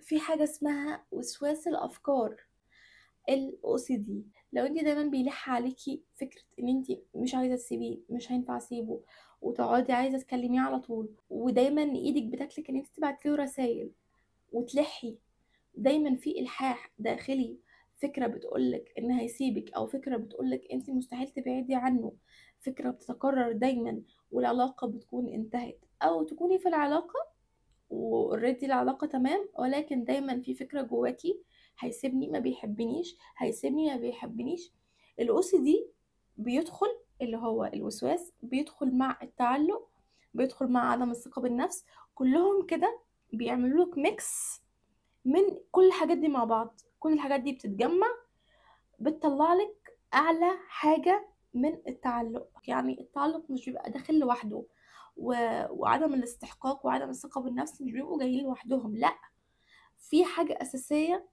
في حاجة اسمها وسواس الأفكار، ال OCD. لو انت دايما بيلح عليكي فكرة ان انت مش عايزة تسيبيه، مش هينفع اسيبه، وتقعدي عايزة تكلميه على طول، ودايما ايدك بتاكلك ان انت تبعتي له رسائل وتلحي، دايما في الحاح داخلي، فكرة بتقولك ان هيسيبك، او فكرة بتقولك انت مستحيل تبعدي عنه، فكرة بتتكرر دايما، والعلاقة بتكون انتهت، او تكوني في العلاقة واوريدي العلاقة تمام، ولكن دايما في فكرة جواكي هيسيبني ما بيحبنيش، هيسيبني ما بيحبنيش. ال OCD بيدخل، اللي هو الوسواس، بيدخل مع التعلق، بيدخل مع عدم الثقة بالنفس، كلهم كده بيعملوا لك mix من كل الحاجات دي مع بعض. كل الحاجات دي بتتجمع بتطلع لك اعلى حاجة من التعلق. يعني التعلق مش بيبقى داخل لوحده، وعدم الاستحقاق وعدم الثقة بالنفس مش بيبقوا جايين لوحدهم، لا، في حاجة أساسية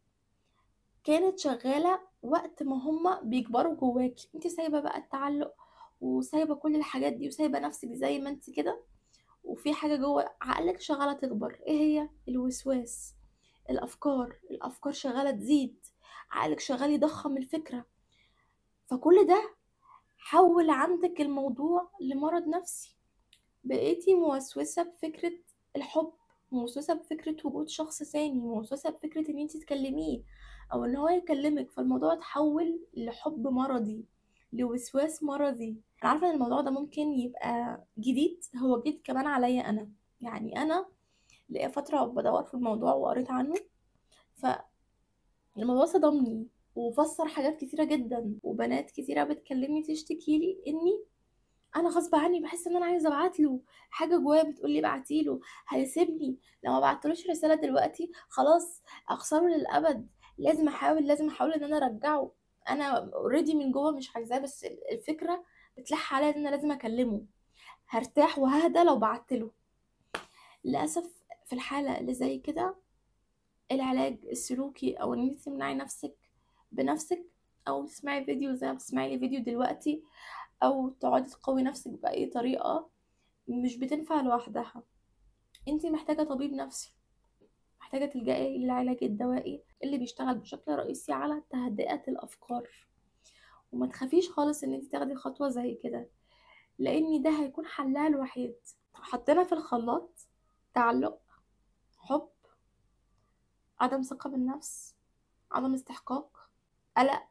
كانت شغالة وقت ما هما بيكبروا جواكي. انت سايبة بقى التعلق وسايبة كل الحاجات دي وسايبة نفسك زي ما انت كده، وفي حاجة جوه عقلك شغالة تكبر. ايه هي؟ الوسواس، الأفكار، الأفكار شغالة تزيد، عقلك شغال يضخم الفكرة، فكل ده حول عندك الموضوع لمرض نفسي. بقيتي موسوسة بفكرة الحب، موسوسة بفكرة وجود شخص ثاني، موسوسة بفكرة ان انتي تكلميه او ان هو يكلمك، فالموضوع اتحول لحب مرضي، لوسواس مرضي. انا عارفة ان الموضوع ده ممكن يبقى جديد، هو جديد كمان عليا انا، يعني انا لقيت فترة بدور في الموضوع وقريت عنه، فالموضوع صدمني وفسر حاجات كتيرة جدا، وبنات كتيرة بتكلمني تشتكي لي اني انا غصب عني بحس ان انا عايزه ابعت له حاجة، جوايا بتقول لي ابعتي له، هيسيبني لو ما بعتلوش رسالة دلوقتي خلاص اخسره للابد، لازم احاول، لازم احاول ان انا ارجعه، انا already من جوه مش عايزاه، بس الفكرة بتلح عليا ان انا لازم اكلمه، هرتاح وههدى لو بعت له. للاسف في الحالة اللي زي كده العلاج السلوكي، او ان انت تمنعي نفسك بنفسك، او تسمعي فيديو زي ما بتسمعي لي فيديو دلوقتي، او تقعدي تقوي نفسك باي طريقه، مش بتنفع لوحدها. انتي محتاجه طبيب نفسي، محتاجه تلجئي للعلاج الدوائي اللي بيشتغل بشكل رئيسي على تهدئه الافكار. وما تخافيش خالص ان انتي تاخدي خطوة زي كده، لان ده هيكون حلها الوحيد. حطينا في الخلاط تعلق، حب، عدم ثقة بالنفس، عدم استحقاق، قلق،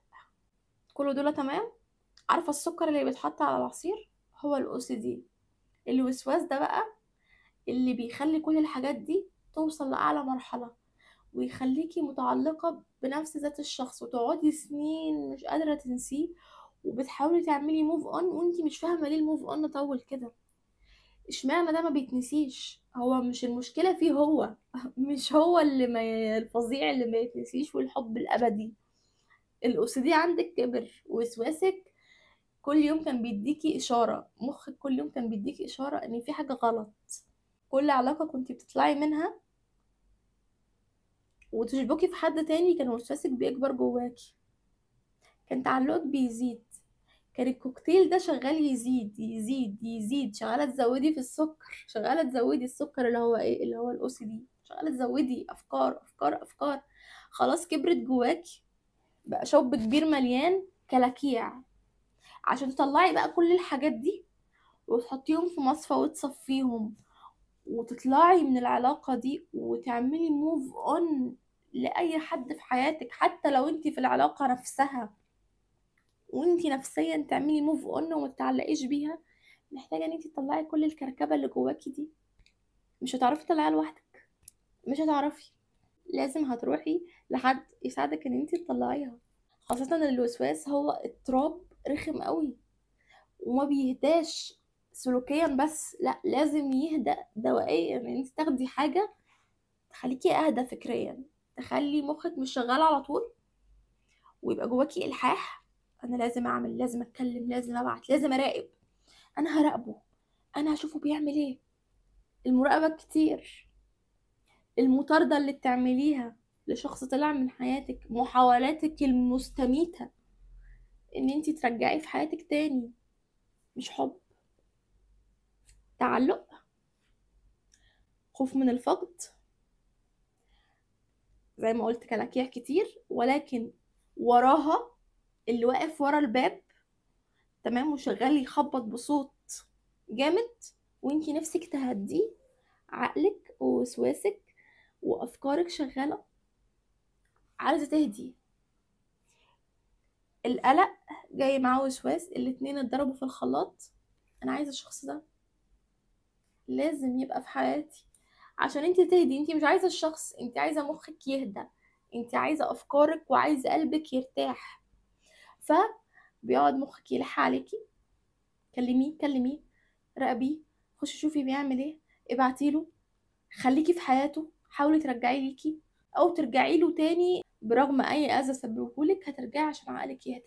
كل دول تمام. عارفه السكر اللي بيتحط على العصير هو ال OCD. الوسواس ده بقى اللي بيخلي كل الحاجات دي توصل لاعلى مرحلة، ويخليكي متعلقه بنفس ذات الشخص، وتقعدي سنين مش قادرة تنسيه، وبتحاولي تعملي move on وانتي مش فاهمه ليه ال move on طول كده، اشمعنى ده ما بيتنسيش؟ هو مش المشكلة فيه هو مش هو اللي ما الفظيع اللي ما يتنسيش والحب الابدي. ال OCD عندك كبر، وسواسك كل يوم كان بيديكي اشارة، مخك كل يوم كان بيديكي اشارة ان في حاجة غلط. كل علاقة كنتي بتطلعي منها وتشبكي في حد تاني كان وسواسك بيكبر جواكي، كان تعلقك بيزيد، كان الكوكتيل ده شغال يزيد يزيد يزيد، شغالة تزودي في السكر، شغالة تزودي السكر اللي هو ايه، اللي هو ال OCD، شغالة تزودي افكار افكار افكار، خلاص كبرت جواكي، بقى شوب كبير مليان كلاكيع. عشان تطلعي بقى كل الحاجات دي وتحطيهم في مصفى وتصفيهم وتطلعي من العلاقة دي وتعملي move on لأي حد في حياتك، حتى لو انتي في العلاقة نفسها وانتي نفسيا تعملي move on وما تتعلقيش بيها، محتاجة ان انتي تطلعي كل الكركبة اللي جواكي دي. مش هتعرفي تطلعيها لوحدك، مش هتعرفي، لازم هتروحي لحد يساعدك ان انتي تطلعيها. خاصة الوسواس هو اضطراب رخم قوي وما بيهداش سلوكيا بس، لا لازم يهدأ دوائيا، يعني انت تاخدي حاجة تخليكي اهدى فكريا، تخلي مخك مش شغال على طول، ويبقى جواكي الحاح، انا لازم اعمل، لازم اتكلم، لازم ابعت، لازم اراقب، انا هراقبه، انا هشوفه بيعمل ايه. المراقبة كتير، المطاردة اللي بتعمليها لشخص طلع من حياتك، محاولاتك المستميتة ان انتي ترجعيه في حياتك تاني، مش حب، تعلق، خوف من الفقد، زي ما قلت كلاكيع كتير، ولكن وراها اللي واقف ورا الباب، تمام، وشغال يخبط بصوت جامد، وانتي نفسك تهديه. عقلك ووسواسك وافكارك شغالة عايزه تهدي. القلق جاي معاه وسواس، الاتنين اتضربوا في الخلاط. انا عايزه الشخص ده لازم يبقى في حياتي عشان انتي تهدي. انتي مش عايزه الشخص، انتي عايزه مخك يهدى، انتي عايزه افكارك وعايزه قلبك يرتاح. فبيقعد مخك يلح عليكي، كلميه كلميه، راقبيه، خشي شوفي بيعمل ايه، ابعتيله، خليكي في حياته، حاولي ترجعي ليكي او ترجعي له تاني برغم اي اذى سببهولك، هترجعي عشان عقلك يهدى.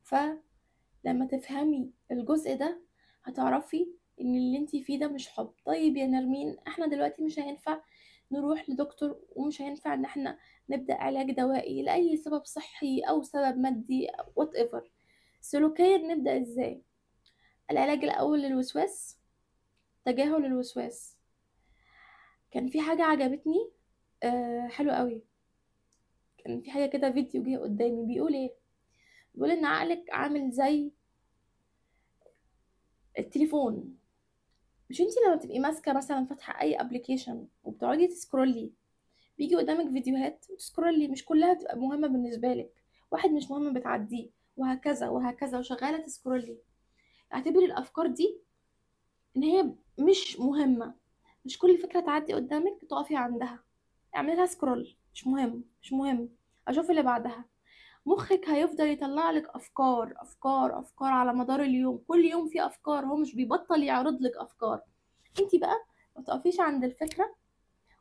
فلما تفهمي الجزء ده هتعرفي ان اللي انتي فيه ده مش حب. طيب يا نرمين، احنا دلوقتي مش هينفع نروح لدكتور، ومش هينفع ان احنا نبدأ علاج دوائي لأي سبب صحي او سبب مادي whatever. سلوكيا نبدأ ازاي؟ العلاج الاول للوسواس تجاهل الوسواس. كان في حاجة عجبتني حلو قوي، كان في حاجة كده فيديو جه قدامي بيقول ايه، بيقول ان عقلك عامل زي التليفون. مش انتي لما بتبقي ماسكه مثلا فاتحة اي application وبتقعدي ت scroll ي، بيجي قدامك فيديوهات وت scroll ي، مش كلها بتبقى مهمة بالنسبة لك، واحد مش مهم بتعديه، وهكذا وهكذا، وشغالة ت scroll ي. اعتبري الافكار دي ان هي مش مهمة، مش كل فكرة تعدي قدامك تقفي عندها، اعملي لها scroll، مش مهم مش مهم، اشوف اللي بعدها. مخك هيفضل يطلع لك افكار افكار افكار على مدار اليوم، كل يوم في افكار، هو مش بيبطل يعرض لك افكار. انتي بقى ما تقفيش عند الفكرة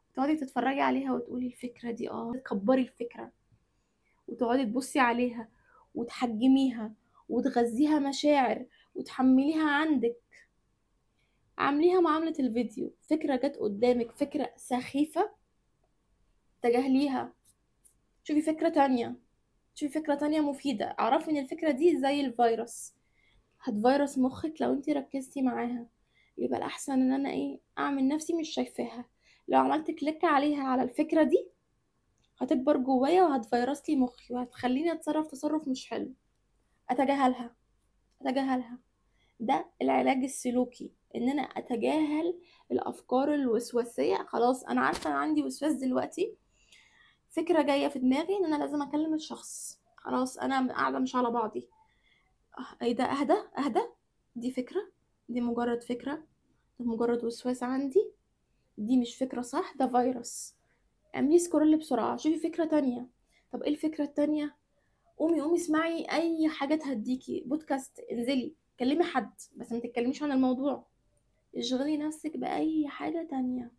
وتقعدي تتفرجي عليها وتقولي الفكرة دي تكبري الفكرة وتقعدي تبصي عليها وتحجميها وتغذيها مشاعر وتحمليها عندك. عامليها معاملة الفيديو، فكرة جت قدامك فكرة سخيفة تجاهليها، شوفي فكرة تانية، شوفي فكرة تانية مفيدة. اعرفي ان الفكرة دي زي الفيروس، هتفيروس مخك لو انتي ركزتي معاها. يبقى الاحسن ان انا اعمل نفسي مش شايفاها. لو عملت click عليها على الفكرة دي هتكبر جوايا وهتفيروس لي مخي وهتخليني اتصرف تصرف مش حلو. اتجاهلها اتجاهلها. ده العلاج السلوكي، ان انا اتجاهل الافكار الوسواسية. خلاص انا عارفة انا عندي وسواس دلوقتي، فكرة جاية في دماغي ان انا لازم اكلم الشخص، خلاص انا قاعدة مش على بعضي، ايه ده، اهدى اهدى، دي فكرة، دي مجرد فكرة، ده مجرد وسواس عندي، دي مش فكرة صح، ده فيروس. اعملي scroll بسرعة، شوفي فكرة تانية. طب ايه الفكرة التانية؟ قومي قومي اسمعي اي حاجة تهديكي، بودكاست، انزلي كلمي حد بس ما تتكلميش عن الموضوع. اشغلي نفسك بأي حاجة تانية،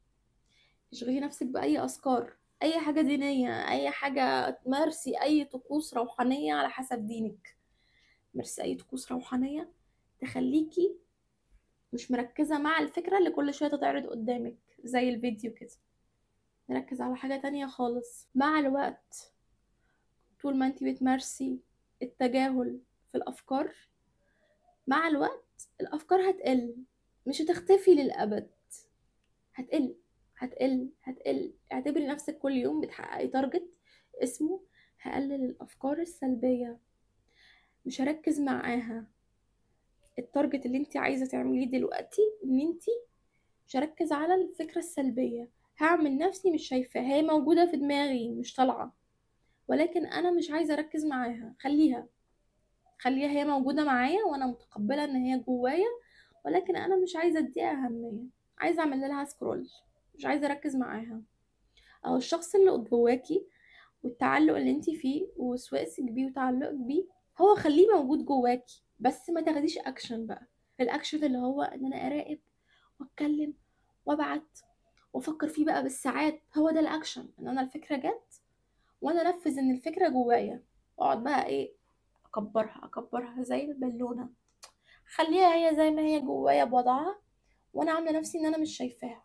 اشغلي نفسك بأي أذكار، أي حاجة دينية، أي حاجة، تمارسي أي طقوس روحانية على حسب دينك، مارسي أي طقوس روحانية تخليكي مش مركزة مع الفكرة اللي كل شوية تتعرض قدامك زي الفيديو كده. نركز على حاجة تانية خالص. مع الوقت طول ما انتي بتمارسي التجاهل في الأفكار، مع الوقت الأفكار هتقل، مش هتختفي للأبد، هتقل هتقل هتقل. اعتبري نفسك كل يوم بتحققي target اسمه هقلل الأفكار السلبية، مش هركز معاها. ال target اللي انت عايزة تعمليه دلوقتي ان انت مش هركز على الفكرة السلبية، هعمل نفسي مش شايفاها، هي موجودة في دماغي مش طالعة، ولكن انا مش عايزة اركز معاها، خليها خليها هي موجودة معايا وانا متقبلة ان هي جوايا، ولكن انا مش عايزة اديها اهمية، عايزة اعمل لها scroll، مش عايزة اركز معاها. او الشخص اللي جواكي والتعلق اللي انتي فيه ووسواسك بيه وتعلقك بيه، هو خليه موجود جواكي، بس ما تاخديش اكشن بقى. الاكشن اللي هو ان انا اراقب واتكلم وابعت وافكر فيه بقى بالساعات، هو ده الاكشن، ان انا الفكرة جت وانا انفذ ان الفكرة جوايا، واقعد بقى اكبرها اكبرها زي البالونة، خليها هي زي ما هي جوايا بوضعها، وانا عاملة نفسي ان انا مش شايفاها،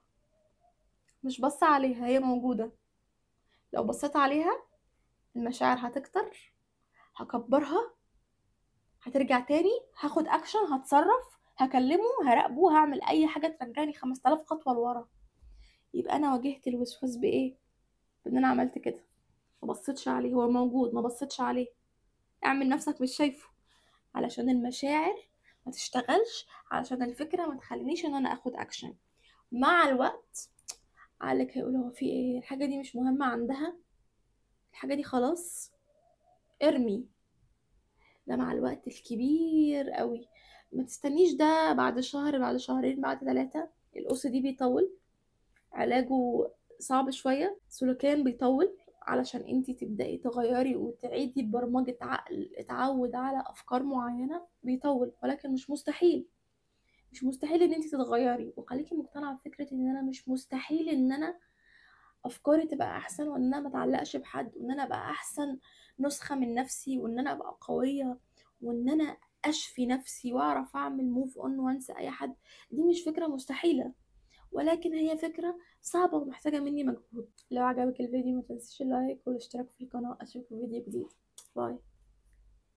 مش بص عليها، هي موجودة. لو بصيت عليها المشاعر هتكتر، هكبرها، هترجع تاني، هاخد اكشن، هتصرف، هكلمه، هراقبه، هعمل اي حاجة ترجعني 5000 خطوة لورا. يبقى انا واجهت الوسواس بايه؟ بان انا عملت كده، ما بصيتش عليه، هو موجود ما بصيتش عليه، اعمل نفسك مش شايفه، علشان المشاعر ما تشتغلش، علشان الفكرة ما تخلينيش ان انا اخد اكشن. مع الوقت عقلك هيقول هو في ايه، الحاجة دي مش مهمة عندها، الحاجة دي خلاص ارمي. ده مع الوقت الكبير قوي، ما تستنيش ده بعد شهر، بعد شهرين، بعد 3. ال OCD بيطول، علاجه صعب شوية، سلوكيا بيطول، علشان انتي تبدأي تغيري وتعيدي برمجة عقل اتعود على افكار معينة، بيطول، ولكن مش مستحيل. مش مستحيل ان انتي تتغيري. وخليكي مقتنعة بفكرة ان انا مش مستحيل ان انا افكاري تبقى احسن، وان انا ما اتعلقش بحد، وان انا ابقى احسن نسخة من نفسي، وان انا ابقى قوية، وان انا اشفي نفسي واعرف اعمل move on وانسى اي حد. دي مش فكرة مستحيلة، ولكن هي فكرة صعبة ومحتاجة مني مجهود. لو عجبك الفيديو ما تنسيش ال like والاشتراك في القناة. اشوفك في فيديو جديد. bye.